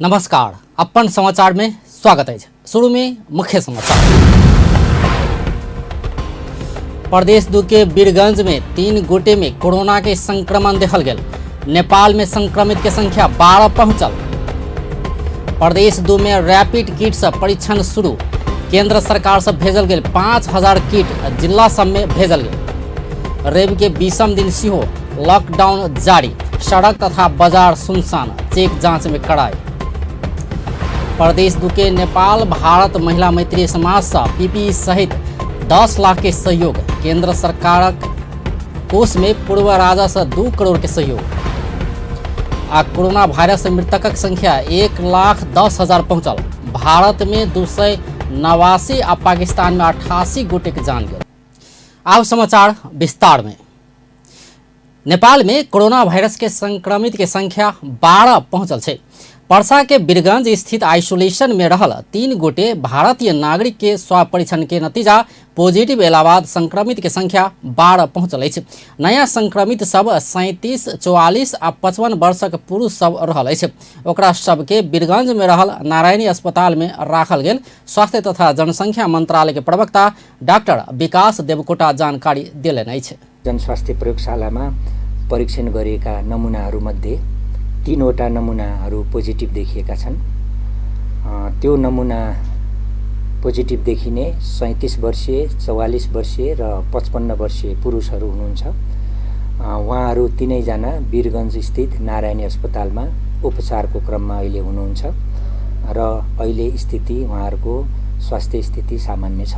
नमस्कार, अपन समाचार में स्वागत है। शुरू में मुख्य समाचार। प्रदेश 2 के बीरगंज में 3 गोटे में कोरोना के संक्रमण देखल गेल। नेपाल में संक्रमित के संख्या 12 पहुंचल। प्रदेश 2 में रैपिड किट से परीक्षण शुरू। केंद्र सरकार से भेजल गेल 5000 किट जिला सब में भेजल गेल। रवि के 20म दिन सेहो लॉकडाउन जारी। सड़क तथा बाजार सुनसान, चेक जांच में कड़ाई। प्रदेश 2 के नेपाल भारत महिला मैत्री समाज से पीपीई सहित 10 लाख के सहयोग। केंद्र सरकारक कोष में पूर्व राजा से 2 करोड़ के सहयोग। आ कोरोना वायरस से मृतकक संख्या 1,10,000 पहुंचल। भारत में 289 आ पाकिस्तान में 88 गोटे के जान गेल। आब समाचार विस्तार में। नेपाल में कोरोना वायरस के संक्रमित के संख्या 12 पहुंचल छै। परसा के बीरगंज स्थित आइसोलेशन में रहल 3 गोटे भारतीय नागरिक के स्वाब परीक्षण के नतीजा पॉजिटिव अयला बाद संक्रमित के संख्या 12 पहुंचल अछि। नया संक्रमित सब 37, 44 आ 55 वर्षक पुरुष सब रहल अछि। ओकरा सबके बीरगंज में रहल नारायणी अस्पताल में राखल गेल। स्वास्थ्य तथा जनसंख्या मंत्रालय के प्रवक्ता डाक्टर विकास देवकोटा जानकारी देलनि अछि। जनस्वास्थ्य प्रयोगशालामा परीक्षण गरिएका नमुनाहरूमध्ये 3वटा नमुनाहरू पोजिटिभ देखिएका छन्। त्यो नमुना पोजिटिभ देखिने 37 वर्षीय, 44 वर्षीय र 55 वर्षीय पुरुषहरू हुनुहुन्छ। उहाँहरू तिनैजना वीरगञ्ज स्थित नारायणी अस्पतालमा उपचारको क्रममा अहिले हुनुहुन्छ र अहिले स्थिति उहाँहरूको स्वास्थ्य स्थिति सामान्य छ।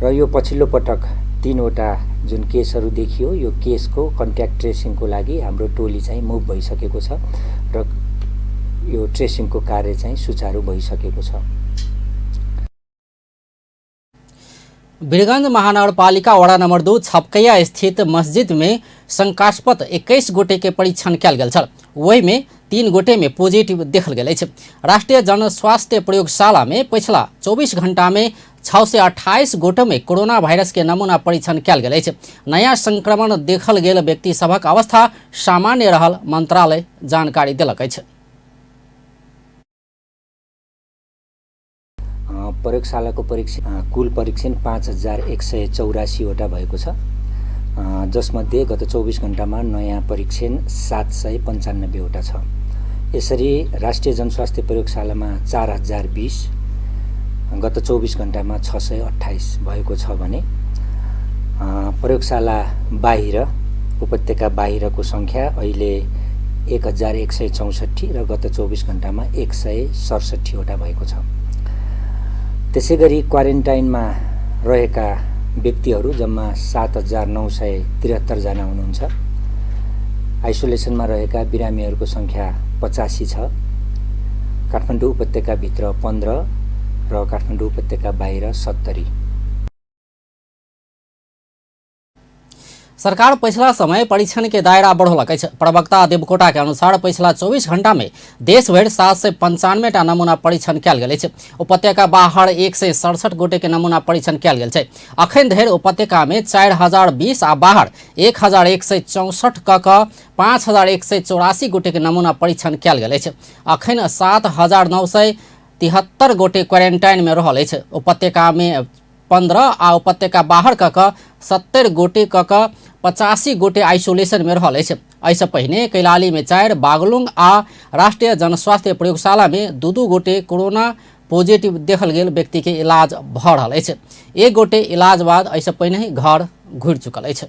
र यो पछिल्लो पटक 3वटा जुन केसहरू देखियो, यो केसको कन्ट्याक्ट ट्रेसिङको लागि हाम्रो टोली चाहिँ मुभ भइसकेको छ र यो ट्रेसिङको कार्य चाहिँ सुचारू भइसकेको छ। वीरगंज महानगरपालिका वडा नंबर 2 छपकैया स्थित मस्जिद में शंकास्पद 21 गोटे के परीक्षण कयल गेल छल। ओहि में 3 गोटे में पॉजिटिव देखल गेल अछि। राष्ट्रीय जन स्वास्थ्य प्रयोगशाला में पिछला 24 घंटा में 628 गोटे में कोरोना वायरस के नमूना परीक्षण कयल गेल अछि। नया संक्रमण देखल गेल व्यक्ति सभक अवस्था सामान्य रहल मंत्रालय जानकारी देलक अछि। प्रयोगशालाको परीक्षण कुल परीक्षण 5184वटा भएको छ, जसमध्ये गत 24 घण्टामा नयाँ परीक्षण 795वटा छ। यसरी राष्ट्रिय जनस्वास्थ्य प्रयोगशालामा 4020, गत 24 घण्टामा 628 भएको छ भने प्रयोगशाला बाहिर उपत्यका बाहिरको सङ्ख्या अहिले 1164 र गत 24 घण्टामा 167वटा भएको छ। त्यसैगरी क्वारेन्टाइनमा रहेका व्यक्तिहरू जम्मा 7973 जना हुनुहुन्छ। आइसोलेसनमा रहेका बिरामीहरूको सङ्ख्या 85 छ। काठमाडौँ उपत्यकाभित्र 15 र काठमाडौँ उपत्यका बाहिर 70। सरकार पिछला समय परीक्षण के दायरा बढ़ौलक अछि। प्रवक्ता देवकोटा के अनुसार पिछला 24 घंटा में देशभरि 795 टा नमूना परीक्षण कयल गेल अछि। उपत्यका बाहर 167 गोटे के नमूना परीक्षण कयल गेल छै। अखन धरि उपत्यका में 4020 आ बाहर 1164 क 5184 गोटे के नमूना परीक्षण कयल गेल अछि। अखन 7973 गोटे क्वारेंटाइन में रहल अछि। उपत्यका में 15 आ उपत्यका बाहर क 70 गोटे क 85 गोटे आइसोलेशन में रहल अछि। एहिसँ पहिने कैलाली में 4, बागलुंग आ राष्ट्रीय जनस्वास्थ्य प्रयोगशाला में 2-2 गोटे कोरोना पॉजिटिव देखल गेल व्यक्ति के इलाज भऽ रहल अछि। 1 गोटे इलाज बाद एहिसँ पहिने ही घर घुरि चुकल अछि।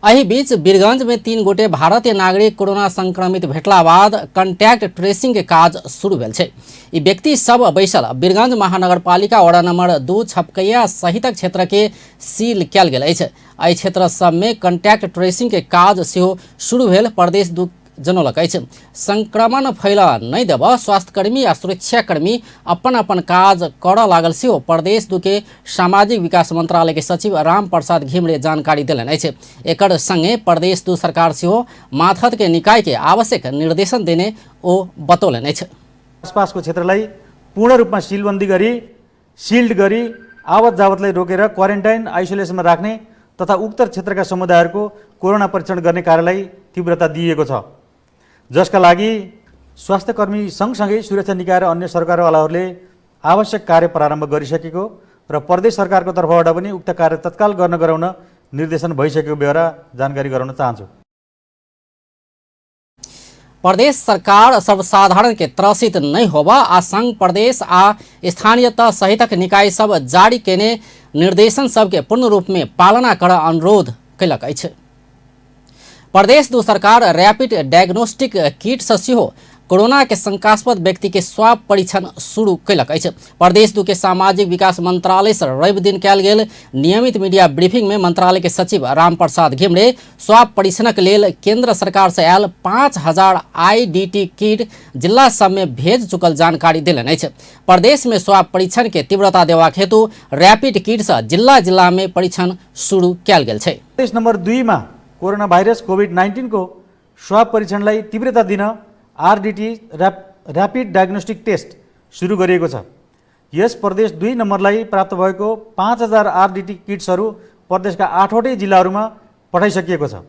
एहि बीच वीरगंज में 3 गोटे भारतीय नागरिक कोरोना संक्रमित भेटला बाद कंटैक्ट ट्रेसिंग के काज शुरू भेल छै। ई व्यक्ति सब बैसल वीरगंज महानगरपालिका वडा नंबर 2 छपकैया सहितक क्षेत्र के सील कयल गेल अछि। एहि क्षेत्र सब में कंटैक्ट ट्रेसिंग के काज सेहो शुरू भेल प्रदेश 2 जनौलक अछि। संक्रमण फैलऽ नहि देबऽ स्वास्थ्यकर्मी आ सुरक्षाकर्मी अपन अपन काज करऽ लागल सेहो प्रदेश 2 के सामाजिक विकास मंत्रालय के सचिव राम प्रसाद घिमिरे जानकारी देलनि अछि। एकर संगे प्रदेश 2 सरकार सेहो मातहत के निकाय के आवश्यक निर्देशन देने ओ बतौलनि अछि। आसपासको क्षेत्रलाई पूर्ण रूपमा सिलबन्दी गरी, सिल्ड गरी, आवत जावतलाई रोकेर क्वारेन्टाइन आइसोलेसनमा राख्ने तथा उक्त क्षेत्रका समुदायहरूको कोरोना परीक्षण गर्ने कार्यलाई तीव्रता दिइएको छ। जसका लागि स्वास्थ्यकर्मी सँगसँगै सुरक्षा निकाय र अन्य सरकारवालाहरूले आवश्यक कार्य प्रारम्भ गरिसकेको र प्रदेश सरकारको तर्फबाट पनि उक्त कार्य तत्काल गर्न गराउन निर्देशन भइसकेको बेहोरा जानकारी गराउन चाहन्छु। प्रदेश सरकार सर्वसाधारण के त्रसित नहीं होबा आ संघ प्रदेश आ स्थानीय तह सहितक निकाय सब जारी केने निर्देशन सबके पूर्ण रूप में पालना कर अनुरोध कयलक अछि। प्रदेश दू सरकार रैपिड डायग्नोस्टिक किट से सेहो कोरोना के शंकास्पद व्यक्ति के स्वाब परीक्षण शुरू कयलक अछि। प्रदेश दू के सामाजिक विकास मंत्रालय से रवि दिन कयल गेल नियमित मीडिया ब्रीफिंग में मंत्रालय के सचिव राम प्रसाद घिमरे स्वाब परीक्षणक लेल केंद्र सरकार से आयल 5000 आईडीटी किट जिला सब में भेज चुकल जानकारी देलनि अछि। प्रदेश में स्वाब परीक्षण के तीव्रता देबाक हेतु रैपिड किट से जिला जिला में परीक्षण शुरू कयल गेल छै। प्रदेश नम्बर 2 मा कोरोना भाइरस कोभिड-19 को स्वाब परीक्षणलाई तीव्रता दिन आरडीटी ऱ्यापिड डायग्नोस्टिक टेस्ट सुरु गरिएको छ। यस प्रदेश 2 नम्बरलाई प्राप्त भएको 5000 आरडीटी किट्सहरू प्रदेशका 8वटै जिल्लाहरूमा पठाइसकिएको छ।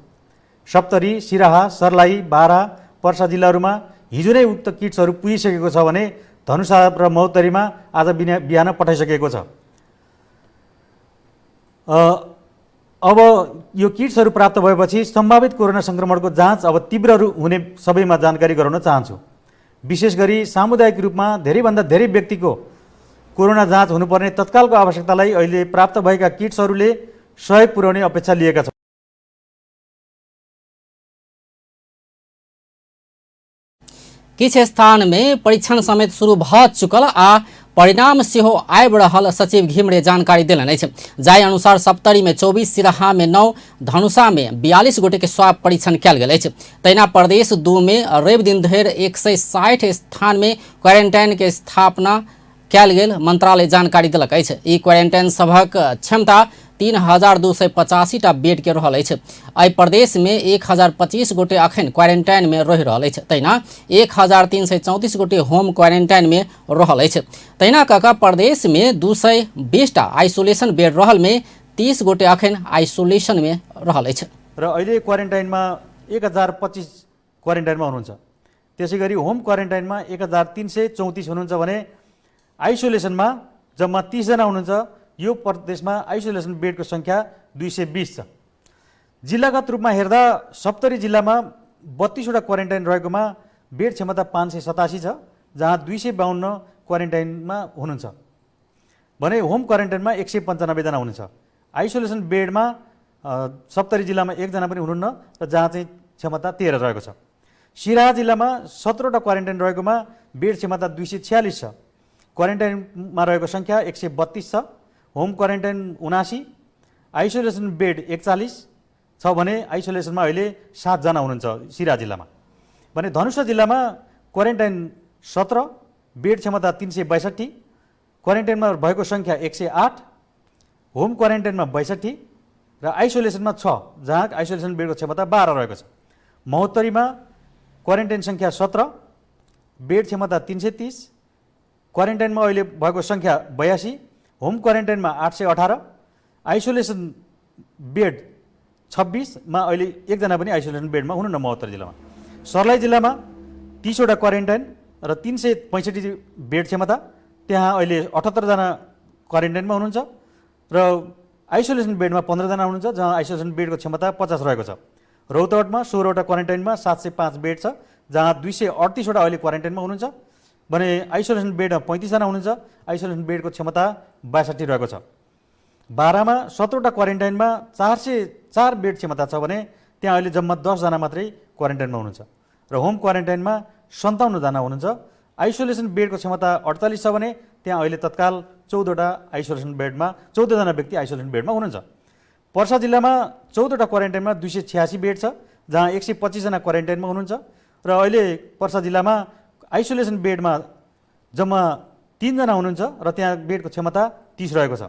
सप्तरी, सिराहा, सर्लाही, बारा, पर्सा जिल्लाहरूमा हिजो नै उक्त किट्सहरू पुगिसकेको छ भने धनुषा र महोत्तरीमा आज बिहान पठाइसकिएको छ। अब यो किट्सहरू प्राप्त भएपछि सम्भावित कोरोना सङ्क्रमणको जाँच अब तीव्र हुने सबैमा जानकारी गराउन चाहन्छु। विशेष गरी सामुदायिक रूपमा धेरैभन्दा धेरै व्यक्तिको कोरोना जाँच हुनुपर्ने तत्कालको आवश्यकतालाई अहिले प्राप्त भएका किट्सहरूले सहयोग पुर्याउने अपेक्षा लिएका छौँ। किछु स्थान में परीक्षण समेत शुरू भ चुकल आ परिणाम सेहो आबि रहल सचिव घिमरे जानकारी देलनि अछि। जाहि अनुसार सप्तरी में 24, सिराहा में 9, धनुषा में 42 गोटे के स्वाब परीक्षण कयल गेल अछि। तहिना प्रदेश 2 में रवि दिन धरि 160 स्थान में क्वारेंटाइन के स्थापना कयल गेल मंत्रालय जानकारी देलक अछि। ई क्वारेंटाइन सभक क्षमता 3285 टा बेड के रहल अछि। एहि प्रदेश में 1025 गोटे अखन क्वारेंटाइन में रहि रहल अछि। तहिना 1334 गोटे होम क्वारेंटाइन में रहल अछि। तहिना कऽ कऽ प्रदेश में 220 टा आइसोलेशन बेड रहल में 30 गोटे अखन आइसोलेशन में रहल अछि। र अहिले क्वारेन्टाइनमा 1025 क्वारेन्टाइनमा हुनुहुन्छ। त्यसै गरी होम क्वारेन्टाइनमा 1334 हुनुहुन्छ भने आइसोलेसनमा जम्मा 30 जना हुनुहुन्छ। यो प्रदेशमा आइसोलेसन बेडको सङ्ख्या 220 छ। जिल्लागत रूपमा हेर्दा सप्तरी जिल्लामा 32वटा क्वारेन्टाइन रहेकोमा बेड क्षमता 587 छ, जहाँ 252 क्वारेन्टाइनमा हुनुहुन्छ भने होम क्वारेन्टाइनमा 195 जना हुनुहुन्छ। आइसोलेसन बेडमा सप्तरी जिल्लामा 1 जना पनि हुनुहुन्न र जहाँ चाहिँ क्षमता 13 रहेको छ। सिराहा जिल्लामा 17वटा क्वारेन्टाइन रहेकोमा बेड क्षमता 246 छ। क्वारेन्टाइनमा रहेको सङ्ख्या 132 छ। होम क्वारेन्टाइन 79, आइसोलेसन बेड 41 छ भने आइसोलेसनमा अहिले 7 जना हुनुहुन्छ सिराहा जिल्लामा। भने धनुषा जिल्लामा क्वारेन्टाइन 17, बेड क्षमता 362, क्वारेन्टाइनमा भएको सङ्ख्या 108, होम क्वारेन्टाइनमा 62 र आइसोलेसनमा 6, जहाँ आइसोलेसन बेडको क्षमता 12 रहेको छ। महोत्तरीमा क्वारेन्टाइन सङ्ख्या 17, बेड क्षमता 330, क्वारेन्टाइनमा अहिले भएको सङ्ख्या 82, होम क्वारेन्टाइनमा 818, आइसोलेसन बेड 26मा अहिले 1 जना पनि आइसोलेसन बेडमा हुनुहुन्न महोत्तरी जिल्लामा। सर्लाही जिल्लामा 30वटा क्वारेन्टाइन र 365 बेड क्षमता, त्यहाँ अहिले 78 जना क्वारेन्टाइनमा हुनुहुन्छ र आइसोलेसन बेडमा 15 जना हुनुहुन्छ, जहाँ आइसोलेसन बेडको क्षमता 50 रहेको छ। रौतहटमा 16वटा क्वारेन्टाइनमा 705 बेड छ, जहाँ 238वटा अहिले क्वारेन्टाइनमा हुनुहुन्छ भने आइसोलेसन बेडमा 35 जना हुनुहुन्छ। आइसोलेसन बेडको क्षमता 62 रहेको छ। बारामा 17वटा क्वारेन्टाइनमा 404 बेड क्षमता छ भने त्यहाँ अहिले जम्मा 10 जना मात्रै क्वारेन्टाइनमा हुनुहुन्छ र होम क्वारेन्टाइनमा 57 जना हुनुहुन्छ। आइसोलेसन बेडको क्षमता 48 छ भने त्यहाँ अहिले तत्काल 14वटा आइसोलेसन बेडमा 14 जना व्यक्ति आइसोलेसन बेडमा हुनुहुन्छ। पर्सा जिल्लामा 14वटा क्वारेन्टाइनमा 286 बेड छ, जहाँ 125 जना क्वारेन्टाइनमा हुनुहुन्छ र अहिले पर्सा जिल्लामा आइसोलेसन बेडमा जम्मा 3 जना हुनुहुन्छ र त्यहाँ बेडको क्षमता 30 रहेको छ।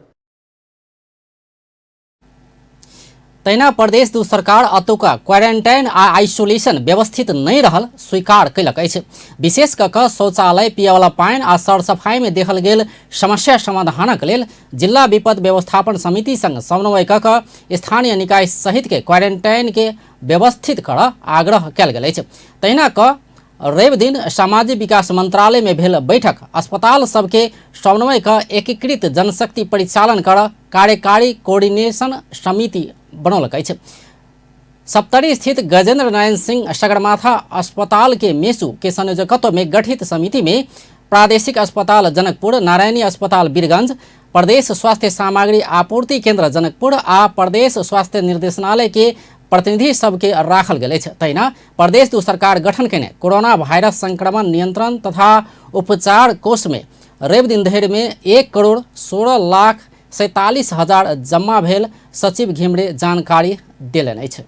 तहिना प्रदेश दू सरकार अतुका क्वारेंटाइन आ आइसोलेशन व्यवस्थित नहि रहल स्वीकार कयलक अछि। विशेष कऽ कऽ शौचालय, पियवला पानि आ सरसफाई में देखल गेल समस्या समाधानक लेल जिला विपद व्यवस्थापन समिति संग समन्वय कऽ कऽ स्थानीय निकाय सहित के क्वारेंटाइन के व्यवस्थित करऽ आग्रह कयल गेल अछि। तहिना कऽ रवि दिन सामाजिक विकास मंत्रालय में भेल बैठक अस्पताल सबके समन्वय कऽ एकीकृत जनशक्ति परिचालन करऽ कार्यकारी कोऑर्डिनेशन समिति बनौलक अछि। सप्तरी स्थित गजेंद्र नारायण सिंह सगरमाथा अस्पताल के मेसू के संयोजकत्व में गठित समिति में प्रादेशिक अस्पताल जनकपुर, नारायणी अस्पताल वीरगंज, प्रदेश स्वास्थ्य सामग्री आपूर्ति केंद्र जनकपुर आ प्रदेश स्वास्थ्य निर्देशनालय के प्रतिनिधि सबके राखल गेल अछि। तहिना प्रदेश दू सरकार गठन केने कोरोना वायरस संक्रमण नियंत्रण तथा उपचार कोष में रवि दिन धरि में 1,16,47,000 जम्मा भेल सचिव घिमरे जानकारी देलनि अछि।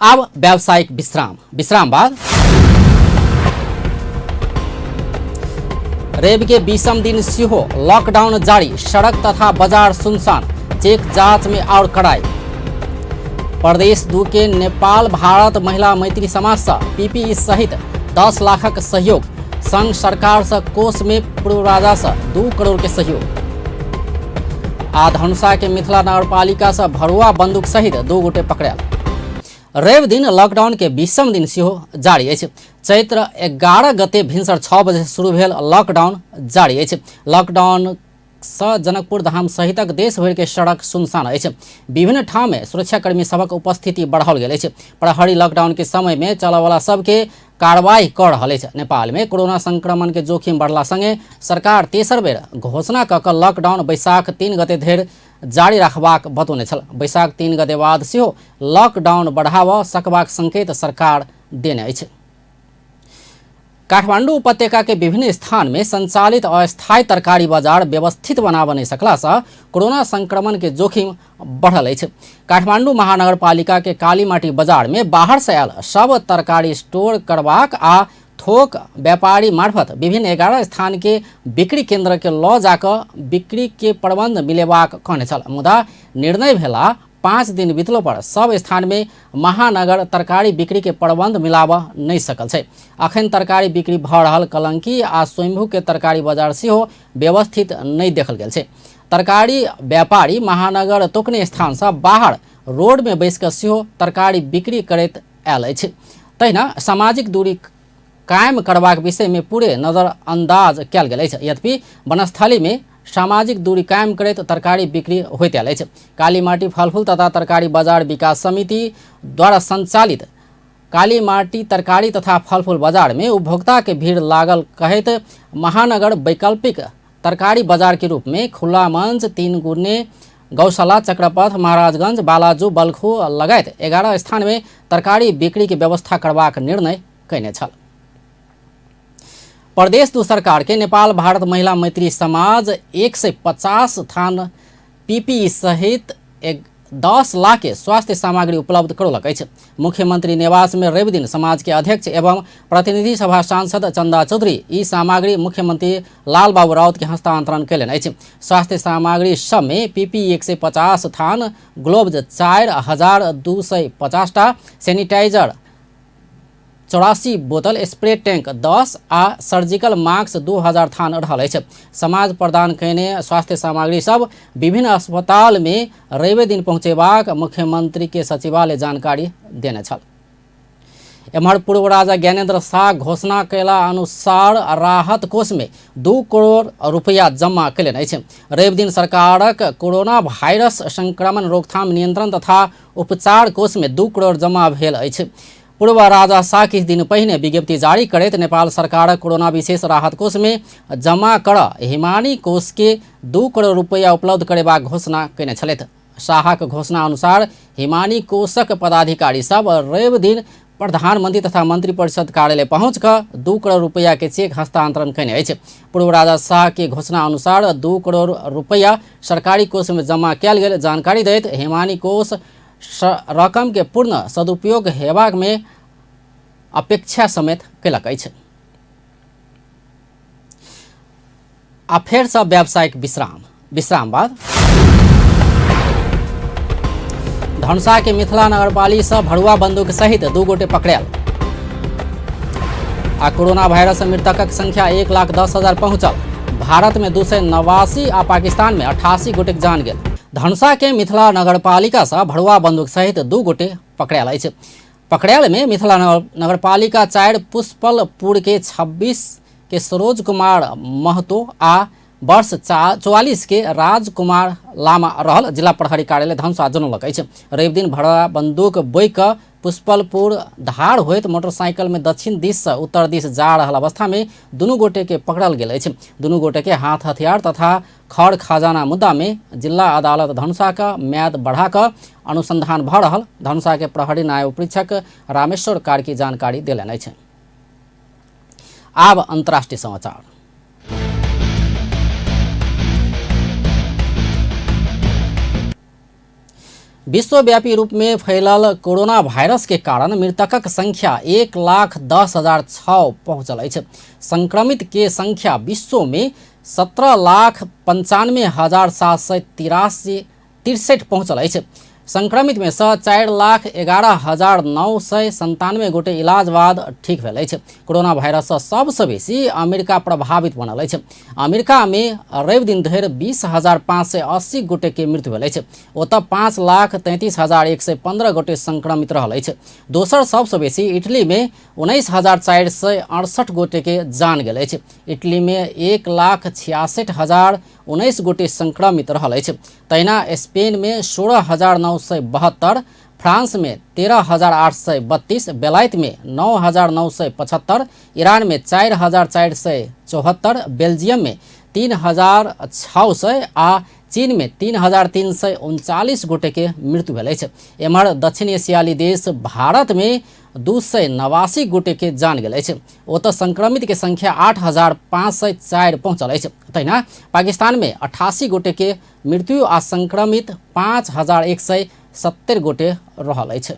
आब व्यावसायिक विश्राम। विश्राम बाद रवि के 20म दिन सेहो लॉकडाउन जारी, सड़क तथा बाजार सुनसान, चेक जांच में और कड़ाई। प्रदेश 2 के नेपाल भारत महिला मैत्री समाज से पीपीई सहित 10 लाखक सहयोग, संघ सरकार से कोष में पूर्व राजा से 2 करोड़ के सहयोग। आ धनुषा के मिथिला नगरपालिका से भरुआ बंदूक सहित 2 गोटे पकड़ायल। रवि दिन लॉकडाउन के 20म दिन सेहो जारी अछि। चैत्र 11 गते भिनसर 6 बजे शुरू भेल लॉकडाउन जारी अछि। लॉकडाउन सँ जनकपुर धाम सहितक देश भरि के सड़क सुनसान अछि। विभिन्न ठाम में सुरक्षाकर्मी सभक उपस्थिति बढ़ाओल गेल अछि। प्रहरी लॉकडाउन के समय में चलयवला सबके कार्रवाई कऽ रहल अछि। नेपाल में कोरोना संक्रमण के जोखिम बढ़ला संगे सरकार तेसर बेर घोषणा कऽ कऽ लॉकडाउन बैसाख 3 गते धरि जारी रखबाक बतौने छल। बैसाख 3 गते बाद सेहो लॉकडाउन बढ़ाबऽ सकबाक संकेत सरकार देने अछि। काठमांडू उपत्यका के विभिन्न स्थान में संचालित अस्थायी तरकारी बाजार व्यवस्थित बनाबऽ नहि सकला सँ कोरोना संक्रमण के जोखिम बढ़ल अछि। काठमांडू महानगरपालिका के कालीमाटी बाजार में बाहर से आयल सब तरकारी स्टोर करबाक आ थोक व्यापारी मार्फत विभिन्न 11 स्थान के बिक्री केंद्र के लऽ जाकऽ बिक्री के प्रबंध मिलेबाक कहने छल। मुदा निर्णय भेला 5 दिन बीतलो पर सब स्थान में महानगर तरकारी बिक्री के प्रबंध मिलाबऽ नहि सकल छै। अखन तरकारी बिक्री भऽ रहल कलंकी आ स्वयंभू के तरकारी बाजार सेहो व्यवस्थित नहि देखल गेल छै। तरकारी व्यापारी महानगर तोकने स्थान सँ बाहर रोड में बैस कऽ सेहो तरकारी बिक्री करैत आयल अछि। तहिना सामाजिक दूरी कायम करबाक विषय में पूरे नजरअंदाज कयल गेल अछि। यद्यपि वनस्थली में सामाजिक दूरी कायम करैत तरकारी बिक्री होइत आयल अछि। कालीमाटी फलफूल तथा तरकारी बाजार विकास समिति द्वारा संचालित कालीमाटी तरकारी तथा फलफूल बाजार में उपभोक्ता के भीड़ लागल कहैत महानगर वैकल्पिक तरकारी बाजार के रूप में खुला मंच, 3 गुने गौशाला, चक्रपथ, महाराजगंज, बालाजू, बलखू लगायत 11 स्थान में तरकारी बिक्री के व्यवस्था करबाक निर्णय कयने छल। प्रदेश दू सरकार के नेपाल भारत महिला मैत्री समाज 150 थान पीपीई सहित 10 लाख के स्वास्थ्य सामग्री उपलब्ध करौलक अछि। मुख्यमंत्री निवास में रवि दिन समाज के अध्यक्ष एवं प्रतिनिधि सभा सांसद चंदा चौधरी ई सामग्री मुख्यमंत्री लालबाबू राउत के हस्तांतरण कयलनि अछि। स्वास्थ्य सामग्री सब में पीपीई 150 थान, ग्लोव्ज 4250 टा, सैनिटाइजर 84 बोतल, स्प्रे टैंक 10 आ सर्जिकल मास्क 2000 थान रहल अछि। समाज प्रदान कयने स्वास्थ्य सामग्री सब विभिन्न अस्पताल में रवि दिन पहुँचेबाक मुख्यमंत्री के सचिवालय जानकारी देने छल। एम्हर पूर्व राजा ज्ञानेन्द्र शाह घोषणा कयला अनुसार राहत कोष में 2 करोड़ रुपया जमा कयलनि अछि। रवि दिन सरकारक कोरोना वायरस संक्रमण रोकथाम नियंत्रण तथा उपचार कोष में 2 करोड़ जमा भेल अछि। पूर्व राजा शाह किछु दिन पहिने विज्ञप्ति जारी करैत नेपाल सरकारक कोरोना विशेष राहत कोष में जमा कर हिमानी कोष के 2 करोड़ रुपया उपलब्ध करेबाक घोषणा कयने छलथि। शाहक घोषणा अनुसार हिमानी कोषक पदाधिकारी सब रवि दिन प्रधानमंत्री तथा मंत्रिपरिषद कार्यालय पहुँच कऽ 2 करोड़ रुपया के चेक हस्तांतरण कयने अछि। पूर्व राजा शाह के घोषणा अनुसार 2 करोड़ रुपया सरकारी कोष में जमा कयल गेल जानकारी दैत हिमानी कोष रकम के पूर्ण सदुपयोग हेबाक में अपेक्षा समेत कयलक अछि। आ फेर सँ व्यावसायिक विश्राम। विश्राम बाद धनुषा के मिथिला नगरपाली से भरुआ बंदूक सहित 2 गोटे पकड़ायल। आ कोरोना वायरस मृतकक संख्या 1,10,000 पहुंचल। भारत में 289 आ पाकिस्तान में 88 गोटेक जान गेल। धनुषा के मिथिला नगरपालिका से भरुआ बंदूक सहित 2 गोटे पकड़ायल अछि। पकड़ायल में मिथिला नगरपालिका 4 पुष्पलपुर के 26 के सरोज कुमार महतो आ वर्ष 44 के राजकुमार लामा रहल जिला प्रहरी कार्यालय धनुषा जनौलक अछि। रवि दिन भरुआ बंदूक बोइ कऽ पुष्पलपुर धार होइत मोटरसाइकिल में दक्षिण दिस से उत्तर दिस जा रहल अवस्था में दुनू गोटे के पकड़ल गेल अछि। दुनू गोटे के हाथ हथियार तथा खर खजाना मुद्दा में जिला अदालत धनुषा का म्याद बढ़ा कऽ अनुसंधान भऽ रहल धनुषा के प्रहरी नायब उपरीक्षक रामेश्वर कार्की जानकारी देलनि अछि। आब अंतर्राष्ट्रीय समाचार। विश्वव्यापी रूप में फैलल कोरोना वायरस के कारण मृतकक संख्या 1,10,006 पहुंचल अछि। संक्रमित के संख्या विश्व में 17,95,763 पहुंचल अछि। संक्रमित में से 4,11,997 गोटे इलाज बाद ठीक भेल अछि। कोरोना वायरस से सबसँ बेसी अमेरिका प्रभावित बनल अछि। अमेरिका में रवि दिन धरि 20,580 गोटे के मृत्यु भेल अछि। ओतऽ 5,33,115 गोटे संक्रमित रहल अछि। दोसर सबसँ बेसी इटली में 19,468 गोटे के जान गेल अछि। इटली में 1,66,019 गोटे संक्रमित रहल अछि। तहिना स्पेन में 16,972, फ्रांस में 13,832, बेलायत में 9,975, ईरान में 4,474, बेल्जियम में 3,600 आ चीन में 3,339 गोटे के मृत्यु भेल अछि। एम्हर दक्षिण एशियाली देश भारत में 289 गोटे के जान गेल अछि। ओतऽ संक्रमित के संख्या 8,504 पहुंचल अछि। तहिना पाकिस्तान में 88 गोटे के मृत्यु आ संक्रमित 5,170 गोटे रहल अछि।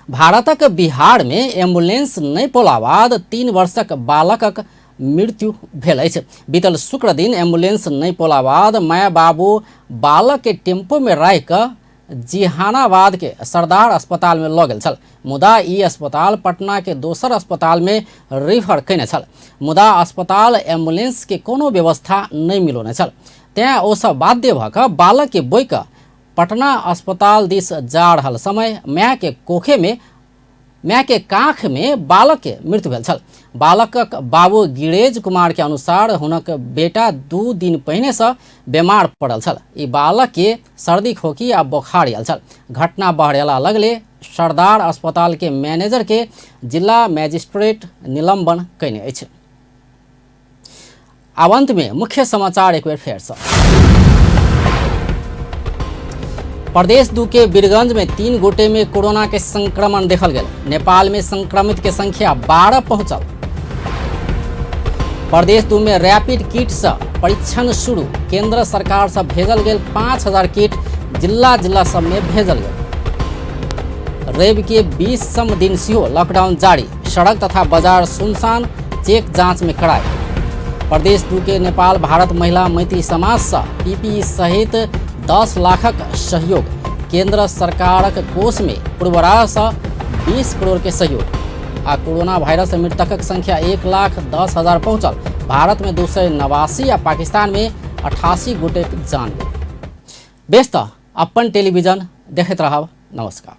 भारतक बिहार में एम्बुलेंस नहि पौला बाद 3 वर्षक बालकक मृत्यु भेल अछि। बीतल शुक्र दिन एम्बुलेंस नहि पौला बाद माय बाबू बालक के टेम्पो में राखि कऽ जिहानाबाद के सरदार अस्पताल में लऽ गेल छल। मुदा ई अस्पताल पटना के दोसर अस्पताल में रेफर कयने छल। मुदा अस्पताल एम्बुलेंस के कोनो व्यवस्था नहि मिलौने छल। तेँ ओ सब बाध्य भऽ कऽ बालक के बोइ कऽ पटना अस्पताल दिस जा रहल समय माय के कोखे में माय के काख में बालक के मृत्यु भेल छल। बालकक बाबू गिरेज कुमार के अनुसार हुनक बेटा 2 दिन पहिने से बीमार पड़ल छल। ई बालक के सर्दी खोखी आ बोखार आयल छल। घटना बहरेला लगले सरदार अस्पताल के मैनेजर के जिला मैजिस्ट्रेट निलंबन कयने अछि। आब अंत में मुख्य समाचार एक बेर फेर से। प्रदेश 2 के बीरगंज में 3 गोटे में कोरोना के संक्रमण देखल गेल। नेपाल में संक्रमित के संख्या 12 पहुंचल। प्रदेश 2 में रैपिड किट से परीक्षण शुरू। केंद्र सरकार से भेजल गेल 5,000 किट जिला जिला सब में भेजल गेल। रवि के 20म दिन सेहो लॉकडाउन जारी। सड़क तथा बाजार सुनसान, चेक जांच में कड़ाई। प्रदेश 2 के नेपाल भारत महिला मैत्री समाज से पीपीई सहित 10 लाखक सहयोग। केंद्र सरकारक कोष में पूर्वराह से 20 करोड़ के सहयोग। आ कोरोना वायरस मृतकक संख्या 1,10,000 पहुंचल। भारत में 289 आ पाकिस्तान में 88 गोटे जान गेल। बेस तऽ अपन टेलीविजन देखैत रहब। नमस्कार।